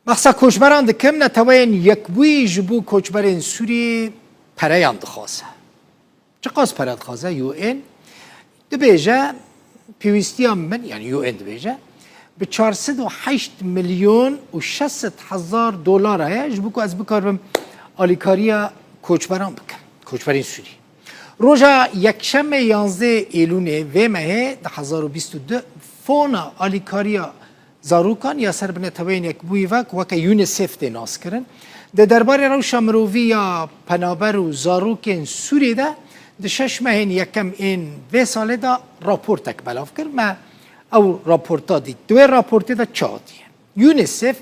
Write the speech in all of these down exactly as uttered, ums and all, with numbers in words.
Behsa koçberan dikim, Neteweyên Yekbûyî ji bo koçberên Sûriyê pereyan dixwaze. Çiqas pere dixwaze? U N dibêje, pêwîstiya min, yani U N dibêje, bi çar sed û heşt milyon û şeş sed hezar dolar heye, ji bo ku ez bikaribim alîkariya koçberan bikim, koçberên Sûrî. Roja Yekşemê yanzdeh Êlûnê vê mehê du hezar û bîst û du fona alîkariya zarokan ya ser bi Neteweyên Yekbûyî ve ku weke UNICEF tê naskirin, di derbarê rewşa mirovî ya penaber û zarokên Sûriyê de di şeş mehên yekem ên vê salê de raportek belav kir. Me ew raporta dît. Di wê raportê de çi hatiye? UNICEF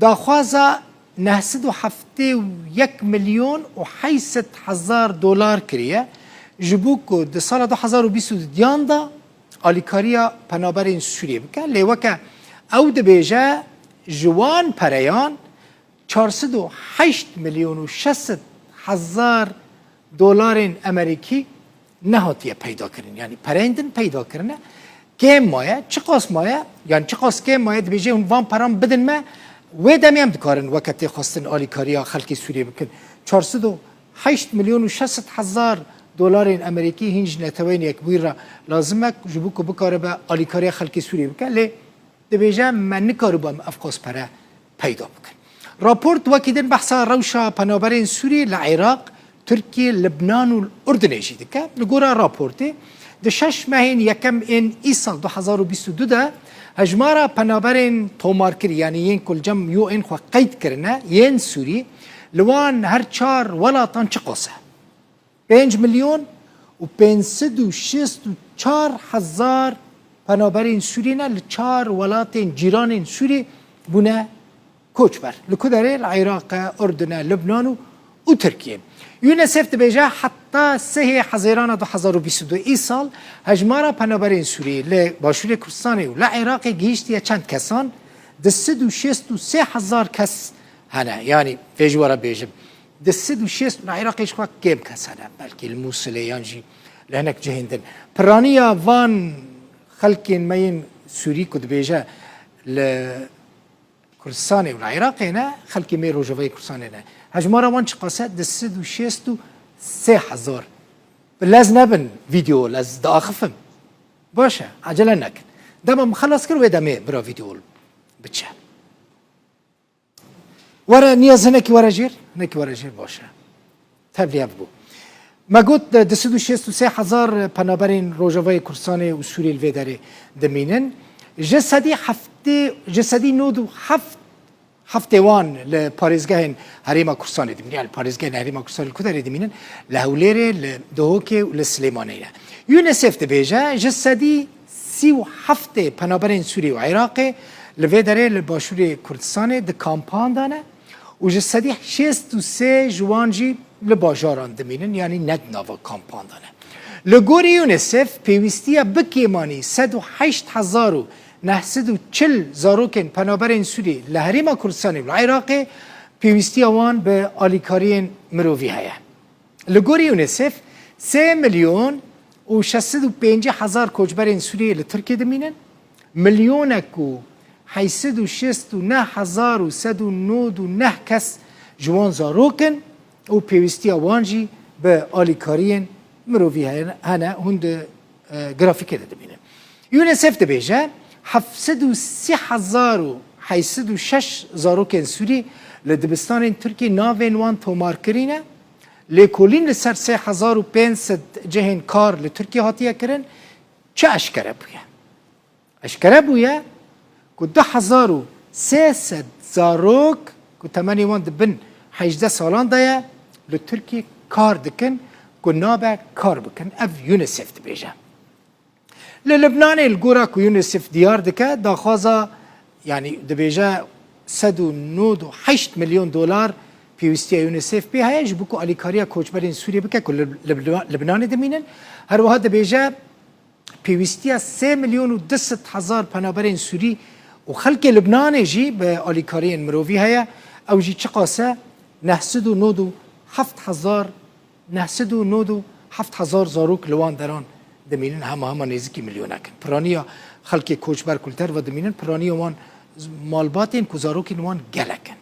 daxwaza neh sed û heftê û yek milyon û heyt sed hezar dolar kiriye, ji bo ku di sala du hezar û bîst û duyan de alîkariya penaberên Sûriyê bike. Lê weke ew dibêje, ji wan pereyan çar sed û heşt milyon û şeş sed hezar dolarên Amerîkî nehatiye peyda kirin. Yani pereyên din peyda kirine. Kêm maye, çiqas maye, yani çiqas kêm maye, dibêje hûn van peran bidin me, wê demê em dikarin weke têxwestin alîkariya xelkê Sûriyê bikin. Çar sed û heşt milyon û şeş sed hezar dolarên Amerîkî hîn ji Neteweyên Yekbûyî re lazim e ji bo ku bikaribe alîkariya xelkê Sûriyê bike. Lê dibêje, me nikaribû em ev qas pere peyda bikin. Raport wekî din behsa rewşa penaberên Sûrî li Iraq, Tirkiye, Libnan û Urdunê jî dike. Li gora raportê, di şeş mehên yekem ên îsal du hezar û bîst û du de hejmara penaberên tomarkirî, yanî yên ku li cem U N xwe qeyd kirine, yên Sûrî, li wan her çar welatan çiqas e? Pênc milyon û pênc sed û şêst û çar hezar penaberên Sûrî ne li çar welatên cîranên Sûrî bûne koçber. Li ku derê? Li Iraq e, Urdun e, Libnan û, û Tirkiye. UNICEF dibêje heta sehê Hezêrana du hezar û bîst û du îsal hejmara penaberên Sûrî li Başûrê Kurdistanê û li Iraqê gihîştiye çend kesan? Di sed û şêst û sê hezar kes hene. Yanî vê ji we re bêjim. Di sed û şêst li Iraqê ji xwe kêm kes hene. Belkî li Mûsilê yan jî li hinek cihên din. Piraniya van xelkên me yên Sûrî ku dibêje li Kurdistanê û li Iraqê ne, xelkê me Rojavayê Kurdistanê ne. Hejmara wan çiqas e? Di sed û şêst û sê hezar. Bi lez nebin vîdeo, lez diaxifim. Baş e, ecele nekin. Dema min xelas kir, wê demê bira vîdeo biçe. Were, Niyaz, hinekî were jêr, hinekî were jêr, baş e. Tevlî ev bû. Me got, di du sed û şêst û sê hezar penaberên Rojavayê Kurdistanê û Sûriyê li vê derê dimînin. Ji sedî heftê, ji sedî nod û heft, heftê wan li parêzgehên Herêma Kurdistanê dimînin. Yani parêzgehên Herêma Kurdistanê li ku derê dimînin? Li Hewlêrê, li Duhokê û li Silêmaniyê ne. UNICEF dibêje, ji sedî sî û heftê penaberên Sûriyê û Iraqê li vê derê li Başûrê Kurdistanê di kampan de ne û ji sedî şêst û sê ji wan jî li bajaran dimînin, yanî ne di nava kampan de ne. Li gorî UNICEF, pêwîstiya bi kêmanî sed û heşt hezar û neh sed û çil zarokên penaberên Sûrî li Herêma Kurdistanê û li Iraqê pêwîstiya wan bi alîkariyên mirovî heye. Li gorî UNICEF, sê milyon û şeş sed û pêncî hezar koçberên Sûriyê li Tirkiyê dimînin, milyonek û heyt sed û şêst û neh hezar û sed û nod û neh kes ji wan zarok in û pêwîstiya wan jî bi alîkariyên mirovî hene, hûn di, e, grafîkê de dibînin. UNICEF dibêje, heft sed û sî hezar û heyt sed û şeş zarokên Sûrî li dibistanên Tirkiyê navên wan tomarkirî ne, lêkolîn li ser sê hezar û pênc sed cihên kar li Tirkiyê hatiye kirin. Çi eşkere bûye? Eşkere bûye ku du hezar û sê sed zarok ku temenê wan di bin hejdeh salan de ye, li Tirkiyê kar dikin ku nabe kar bikin. Ev UNICEF dibêje. Li Libnanê, li gora ku UNICEF diyar dike, daxwaza, yanî dibêje sed û nod û heşt milyon dolar pêwîstiya UNICEF pê heye ji bo ku alîkariya koçberên Sûriyê bike ku li, li Libnanê dimînin. Her wiha dibêje pêwîstiya sê milyon û du sed hezar penaberên Sûrî û xelkê Libnanê jî bi alîkariyên mirovî heye. Ew jî çiqas e? Neh sed û nod û heft hezar, neh sed û nod û heft hezar zarok li wan deran dimînin, hema hema nêzîkî milyonek in. Piraniya xelkê koçber ku li derve dimînin, piraniya wan malbatên ku zarokên wan gelek in.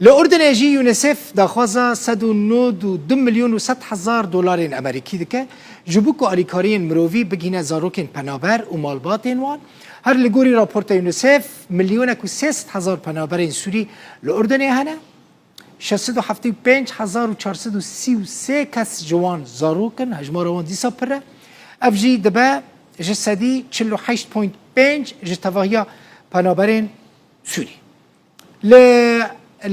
Li Urdunê jî UNICEF daxwaza sed û nod û du milyon û sed hezar dolarên Amerîkî dike, ji bo ku alîkariyên mirovî bigihîne zarokên penaber û malbatên wan. Her li gorî raporta UNICEF, milyonek û sê sed hezar penaberên Sûrî li Urdunê hene. Şeş sed û heftê û pênc hezar û çar sed û sî û sê kes ji wan zarok in, hejmara wan dîsa pir e. Ev jî dibe ji sedî çil û heşt point pênc ji tevahiya penaberên Sûrî. Li,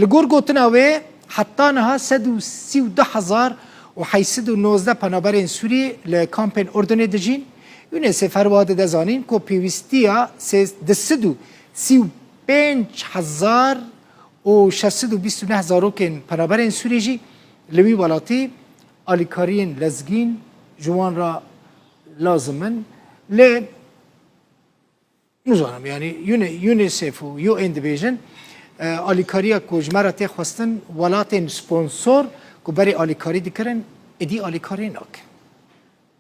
li gor gotina wê, heta niha sed û sî û du hezar û heyt sed û nozdeh penaberên Sûrî li kampên Urdunê dijîn. UNICEF her wiha dide zanîn ku pêwîstiya sê-, du sed û sî û pênc hezar û şeş sed û bîst û neh zarokên penaberên Sûrî jî li wî welatî alîkariyên lezgîn ji wan re lazim in. Lê nizanim, yanî Uni-, UNICEF û U N dibêjin, e, alîkariya ku ji me re tê xwestin, welatên sponsor ku berê alîkarî dikirin, êdî alîkarî nakin.